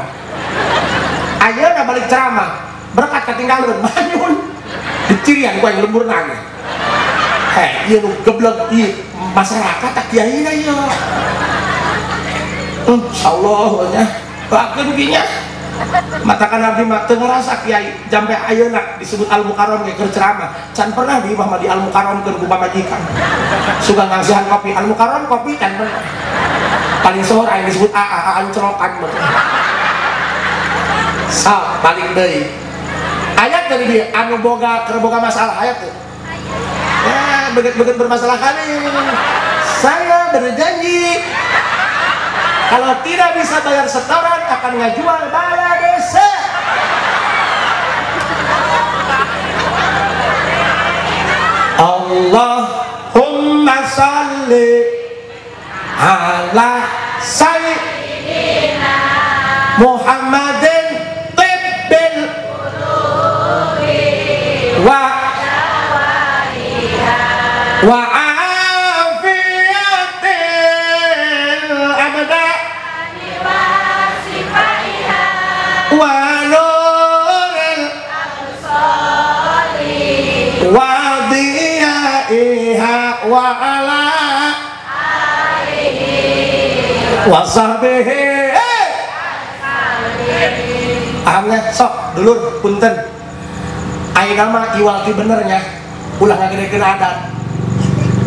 ayeuna balik ceramah berkat katinggalkeun manyun dicirian ku aing lemburna ge heh ieu nu geblek ieu masyarakat tak kiaina ieu insyaallah nya bakeun kinya matakan abdi mah teu ngarasa kiai jampe ayeuna disebut Al Mukarram ge keur ceramah can pernah di imah mah di Al Mukarramkeun ku pamajikan suka ngasihan kopi Al Mukarram kopi can pernah paling sohor aing disebut AA ancerokan mah sa balik deui ayat dari dia anu boga keur boga masalah ayat teh ya beget-beget bermasalah kali saya berjanji kalau tidak bisa bayar setoran akan ngajual bala desa. Allahumma shalli ala sayyidina Muhammadin tibbil wa afiyatil abda wa Wa sahbihi. Pahamnya sok dulur punten. Ayeuna mah iwal ti benernya ulah ngagedekeun adat.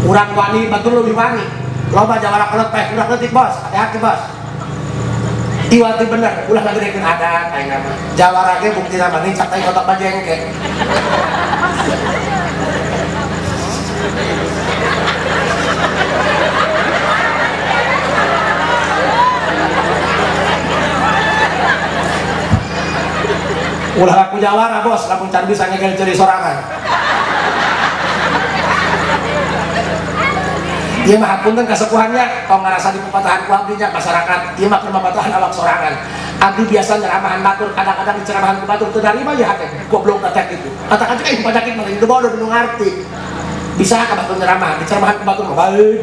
Urang wani batur leuwih wani. Loba jawara kolot teh urang leutik bos, hati-hati bos. Iwal ti bener ulah ngagedekeun adat ayeuna mah. Jawara ge buktina mah nincak teh kotak bajengke. Ulah aku jawara bos, lamun can bisa ngegel ceri sorangan. Ieu mah hapunten kasepuhannya, tong ngarasa dipepatahan ku abdi nya masyarakat, ieu mah keur mapatahan awak sorangan. Abdi biasa nyeramahan batur, kadang-kadang diceramahan ku batur teu narima ya hate, goblok teh kitu. Katakan cek penyakit mah itu bodoh nu ngarti. Bisa ka batur nyeramahan, diceramahan ku batur mah baeud.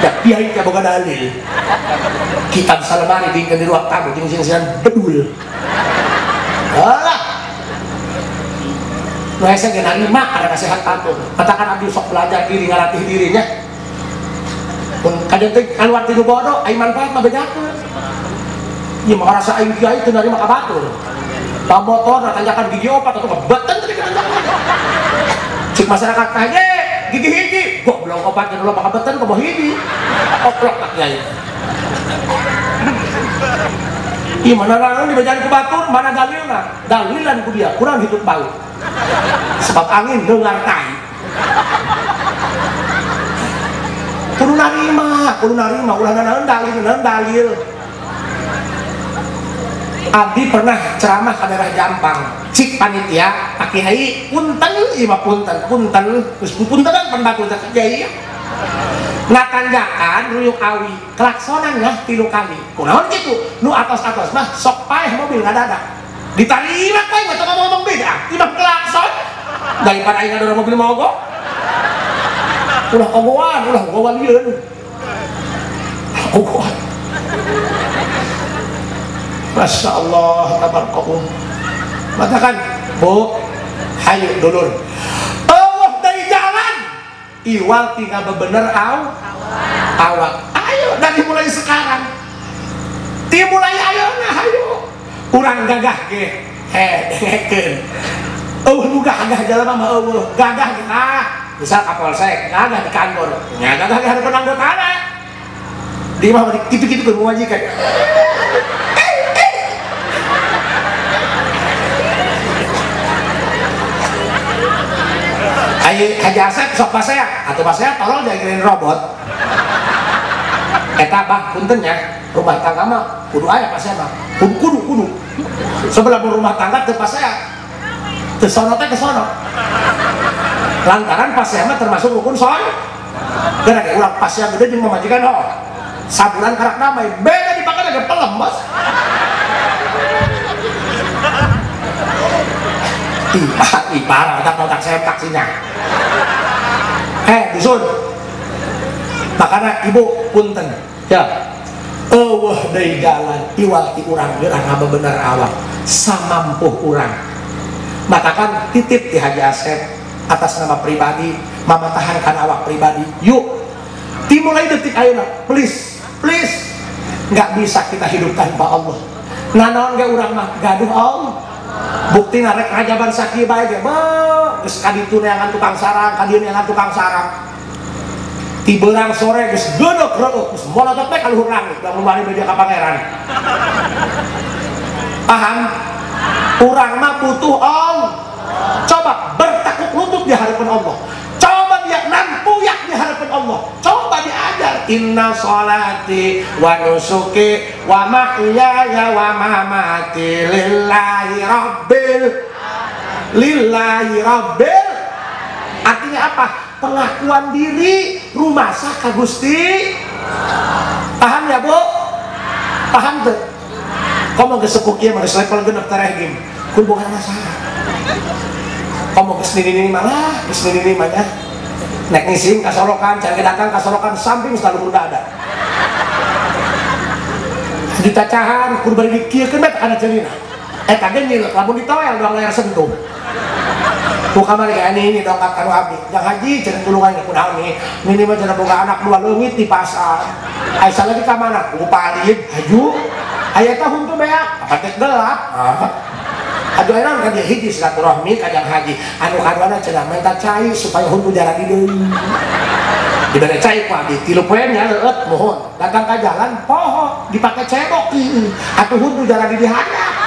Da kiai teh boga dalil. Kitab salemari dingkeun di ruang tamu jeung sing-singan bedul. Alah. Nu hese ge narima kana nasihat batur. Katakan abdi sok belajar diri ngalatih dirinya. Pun kadang teh kaluar ti nu bodoh, ai manfaat mah bejakeun. Ieu mah rasa aing kiai teu narima ka batur. Pamotor tanjakan gigi opat atuh beten teh tanjakan. Cik masyarakat teh ge gigi hiji, goblok opat jeung loba ka beten komo hiji. Oplok tak kiai. Ih mana naon dibejaan ku batur, mana dalilna? Dalilan ku dia, kurang hidup bau. Sebab angin dengar tai. Kudu narima, ulah nanaon dalil, nanaon dalil. Abdi pernah ceramah ke daerah Jampang. Cik panitia, Pak Kiai, punten, ieu mah punten, punten, geus puntenan pan batur teh kiai. Natanjakan ruyuk awi, klaksonan lah 3 kali. Kunaon kitu? Nu atos-atos mah sok paeh mobil ngadadak. Ditarima ku aing mah teu ngomong-ngomong beda. Imah klakson daripada aing ngadorong mobil mogok. Ulah ogoan, ulah gowalieun. Ogoan. Masya Allah, tabarakallah. Matakan, Bu, hayu dulur. Allah dari jalan. Iwal tinggal bebener au awak. Ayo dari mulai sekarang. Dimulai ayo nah ayo. Urang gagah ge. Dengekeun. Eueuh nu gagah jalma mah eueuh. Gagah ge ah, misal Kapolsek gagah di kantor. Nya gagah ge hareupeun anggotana. Di mah kitu-kitu keur majikan. Ayo Haji Asep sok pasea atau pasea tolong jangan robot. Eta bah punten nya rumah tangga mah kudu aya pasea mah. Kudu kudu. Sebelah rumah tangga teu pasea. Teu sono teh kesono. Lantaran pasea mah termasuk rukun son. Gara ge urang pasea gede jeung mamajikan oh. Sabulan karak damai, beda dipake lagi pelem, Bos. Ih, parah, otak-otak saya taksinya. Dusun. Makanya ibu punten, ya. Eueuh deui jalan iwal ti urang geurang ngabebener awak samampuh urang. Matakan titip di Haji Asep atas nama pribadi, mamatahankan awak pribadi. Yuk, dimulai detik ayeuna, please, please. Nggak bisa kita hidup tanpa Allah. Nanaon ge urang mah gaduh Allah. Bukti narek rajaban sakieu bae ge, beuh, geus kaditu neangan tukang sarang, kadieu neangan tukang sarang. Ti beurang sore geus geudeuh reueuh, geus molotot bae ka luhur langit, da lumari media ka pangeran. Paham? Urang mah butuh Allah. Coba bertekuk lutut di hadapan Allah. Coba dia nampuyak di hadapan Allah. Coba diajar inna sholati wa nusuki wa mahyaya wa mamati lillahi rabbil lillahi rabbil. Artinya apa? Pengakuan diri rumasa ka Gusti. Paham ya, Bu? Paham tuh? Komo geus sepuh kieu mah geus level genep tereh gim. Kun boga masalah. Komo geus nini-nini malah, geus nini-nini mah nya. Nek ngising kasorokan, cari datang kasorokan samping selalu dada. Ditacahan kur bari dikieukeun bae kana ceulina. Eta ge nyilek lamun ditoel doang layar sentuh. Ku kamari ka ini dongkap kanu abdi. Jang haji cenah tulungan kunaon nih. Nini mah cenah boga anak dua leungit di pasar. Aya lagi ka mana? Ku palid haju. Aya tah huntu beak, apa teh gelap. Aduh aya naon ka dia hiji silaturahmi ka jang haji. Anu kaduana cenah minta cai supaya huntu jarang deui. Dibere cai ku abdi 3 poe nya leueut mohon. Datang ka jalan poho dipake cebok ieu. Atuh huntu jarang di dihadap.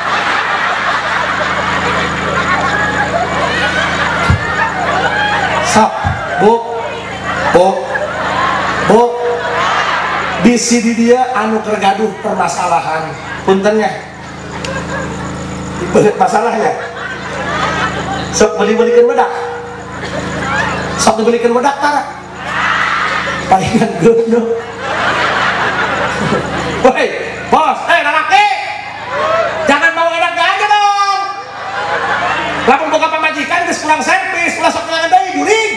Sok, Bu. Bu. Bu. Bisi di dia anu tergaduh permasalahan. Puntennya. Dibelet masalahnya. Sok beli-belikan bedak. Sok dibelikan bedak tara. Palingan gendong. Woi, bos, lalaki. Jangan mau enaknya aja dong. Lamun boga pamajikan geus kurang servis, ulah sok ngangan deui jurig.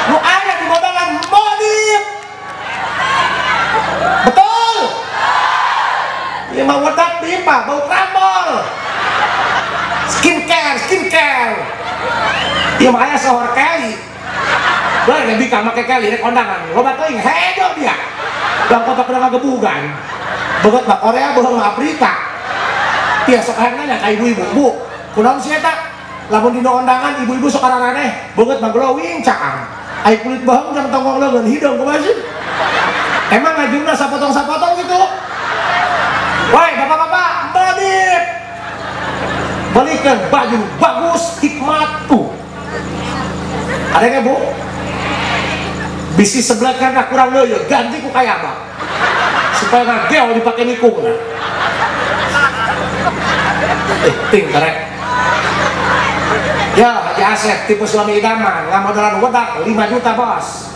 Nu aya di modalan modif. Betul. Ieu mah wedak pipa bau krambol. Skincare, skincare. Ieu mah aya sohor kali. Boleh lebih ka make kali rek kondangan. Loba teuing hejo dia. Bang kotak udah ngagebugan. Begot mah Korea, bohong mah Afrika. Tia sok hayang nanya ka ibu-ibu, "Bu, kunaon sih eta?" Lamun dina kondangan ibu-ibu sok araraneh, beungeut mah glowing caang. Ai kulit bohong jang tonggong leungeun hideung kumaha sih? Emang ngajurna sapotong-sapotong gitu? Woi, bapak-bapak, modif. Belikan baju bagus, hikmat tuh. Ada nggak, Bu? Bisi sebelah karena kurang leuyeut, ganti ku kaya apa? Supaya ngagel dipake nikung. Ting karek. Ya, Haji Asep tipe suami idaman, ngamodalan wedak 5 juta, bos.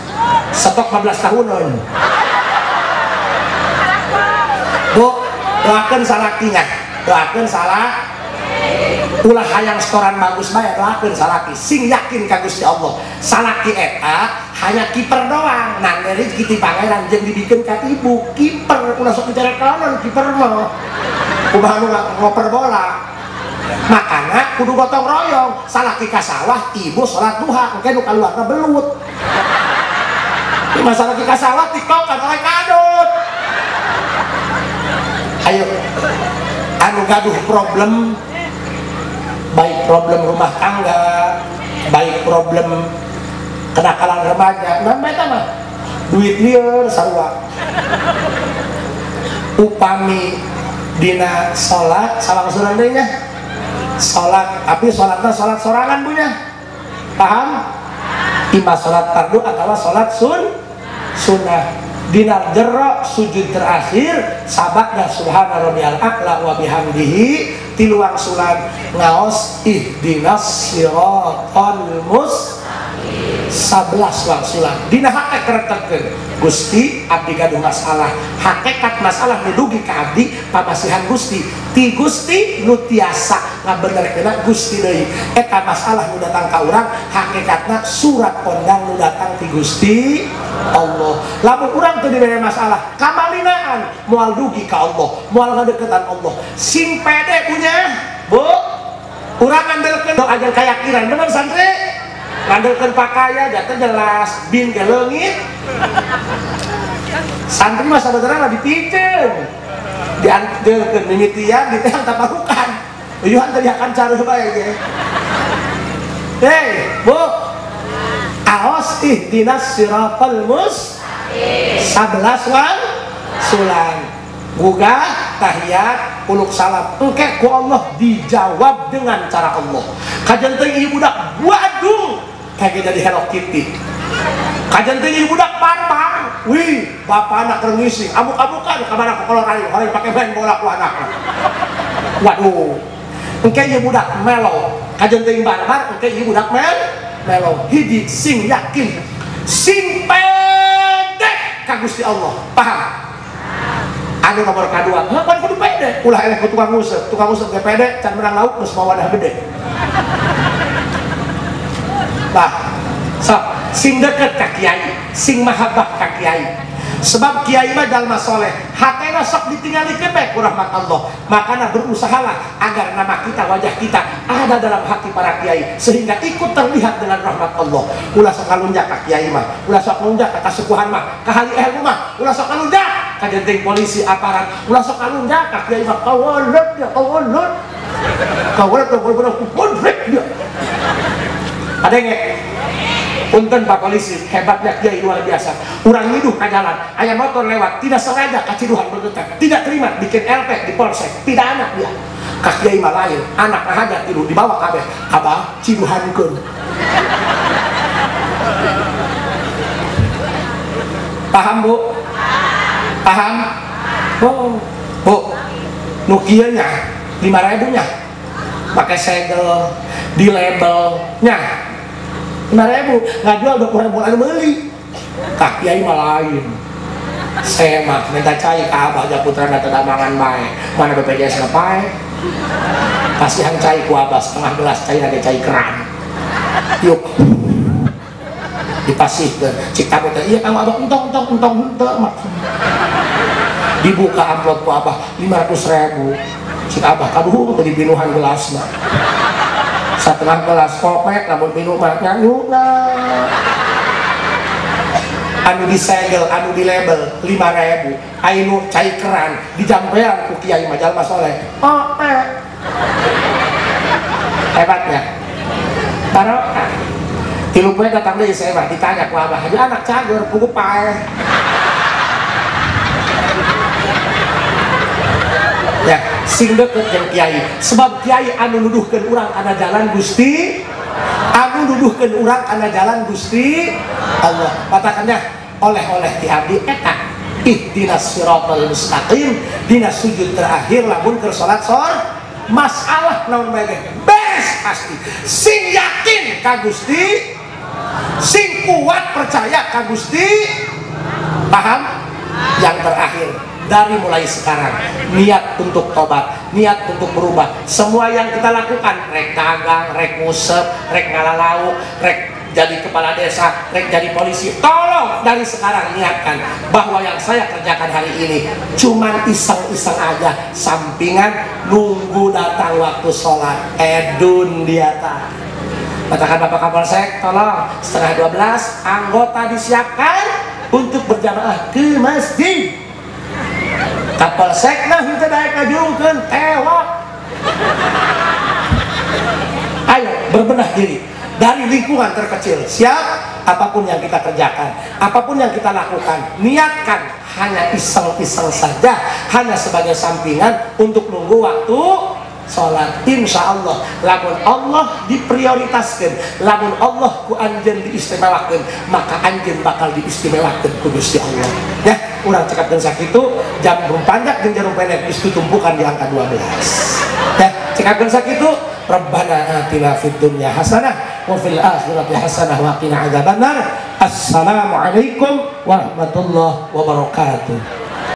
Stok 15 tahunan. Bu, doakeun salakinya. Doakeun salah. Ulah hayang setoran bagus bae, doakeun salaki. Sing yakin ka Gusti Allah. Salaki eta hanya kiper doang. Nang rezeki ti pangeran jeung dibikeun ka ibu, kiper ulah sok bicara kaonan kiper mah. Kumaha nu ngoper bola. Makana kudu gotong royong, salaki ka sawah, ibu salat duha, engke nu kaluarna belut. Ini masalah ka sawah tiktokan oleh kadut. Ayo, anu gaduh problem, baik problem rumah tangga, baik problem kenakalan remaja, nambah mah duit lieur sarua. Upami dina salat salangsunan deui nya. Salat, tapi salatna salat sorangan punya. Paham? Ima salat fardu atau salat sunnah. Dina jero sujud terakhir sabakna subhana rabbiyal a'la wa bihamdihi tiluang sulan ngaos ihdinas siratal mustaqim 11 wangsulan. Dina hak keretekeun Gusti abdi gaduh masalah, hakikat masalah nu dugi ka abdi pamasihan Gusti ti Gusti nu tiasa ngabenerkeunna Gusti deui. Eta masalah nu datang ka urang hakikatna surat kondang nu datang ti Gusti Allah. Lamun urang teu dibere masalah kamalinaan moal dugi ka Allah, moal ngadeukeutan Allah. Sing pede punya, Bu. Urang ngandelkeun ajar keyakinan bener santri. Ngandelkeun pakaian jatuh jelas bin ge leungit. Santri mah sabenerna dipiceun. Diandelkeun mimitian diteang taparukan. Uyuhan tadi akan careuh bae ge. Hei, Bu. Aos ihdinas siratal mustaqim. 11 wan sulan. Gugah tahiyat uluk salam. Engke ku Allah dijawab dengan cara Allah. Kajen teuing ieu budak waduh kayak jadi Hello Kitty. Kajen teuing ieu budak parpar. Wih, bapak anak rengising, amuk-amukan ka mana ka kolor aing, horeng pake main bola ku anak. Waduh. Engke ieu budak melo. Kajen teuing barbar, engke ieu budak melo. Hiji sing yakin, sing pede ka Gusti Allah. Paham? Anu nomor kedua, ngapain kudu pede? Ulah eleh ku tukang nguseup ge pede, can menang lauk geus mawa wadah gede. Bah, sok sing deket ka kiai, sing mahabbah ka kiai. Sebab kiai mah jalma soleh, hatena sok ditinggalikeun bae ku rahmat Allah. Makana berusahalah agar nama kita, wajah kita ada dalam hati para kiai sehingga ikut terlihat dengan rahmat Allah. Ulah sok ngalunjak ka kiai mah, ulah sok ngalunjak ka kasukuhan mah, ka ahli ilmu mah, ulah sok ngalunjak ka jenting polisi aparat, ulah sok ngalunjak ka kiai mah kawalet dia, kawalet. Kawalet kawalet kawalet dia. Ada yang punten Pak Polisi, hebatnya kiai luar biasa. Urang ngiduh ka jalan, aya motor lewat, tidak sengaja kaciduhan bergetar, tidak terima, bikin LP di polsek, pidana dia. Ka kiai mah lain, anak aja tilu dibawa kabeh, abah ciduhankeun. Paham Bu? Paham? Oh, Bu, nu kieu nya 5.000 nya, pakai segel, di label nya. 5.000 nggak jual 20.000 anu meuli. Ka kiai mah lain. Saya mah minta cai ka abah Japutra teu damangan bae. Mana BPJS na pae. Kasihan cai ku abah setengah gelas cai ada cai keran. Yuk. Dipasihkeun. Cik tamu teh ieu kang abah entong entong entong henteu mah. Dibuka amplop ku abah 500.000. Cik abah kaduhung teu dipinuhan gelasna. Setengah gelas kopek namun minum mah nyanyuna. Anu disegel, anu di label 5.000, anu cai keran dijampean ku kiai mah jalma soleh. Oh, hebatnya. Barokah. Tilu poe datang deui saya mah ditanya ku abah, "Haji anak cager pugu paeh." Ya, sing deket jeung kiai. Sebab kiai anu nuduhkeun urang kana jalan Gusti, anu nuduhkeun urang kana jalan Gusti Allah. Katakannya oleh-oleh ti abdi eta ihdinas siratal mustaqim dina sujud terakhir lamun keur salat sor masalah naon bae ge beres pasti. Sing yakin ka Gusti, sing kuat percaya ka Gusti. Paham? Yang terakhir, dari mulai sekarang niat untuk tobat, niat untuk berubah. Semua yang kita lakukan, rek dagang, rek ngusep, rek ngalalauk, rek jadi kepala desa, rek jadi polisi, tolong dari sekarang niatkan bahwa yang saya kerjakan hari ini cuman iseng-iseng aja, sampingan nunggu datang waktu sholat. Edun dia tak. Katakan Bapak Kapolsek, tolong 11:30 anggota disiapkan untuk berjamaah ke masjid. Kapolsek nah henteu daek ngajurungkeun tewak. Ayo berbenah diri dari lingkungan terkecil. Siap, apapun yang kita kerjakan, apapun yang kita lakukan, niatkan hanya iseng-iseng saja, hanya sebagai sampingan untuk nunggu waktu sholat. Insya Allah, lamun Allah diprioritaskan, lamun Allah ku anjeun diistimewakan, maka anjeun bakal diistimewakan ku Gusti Allah. Ya, urang cekapkeun sakitu, jam panjang jeung jarum pendek geus ditumpukan di angka 12. Ya, cekapkeun sakitu, Rabbana atina fid dunya hasanah wa fil akhirati hasanah wa qina adzabannar. Assalamualaikum warahmatullahi wabarakatuh.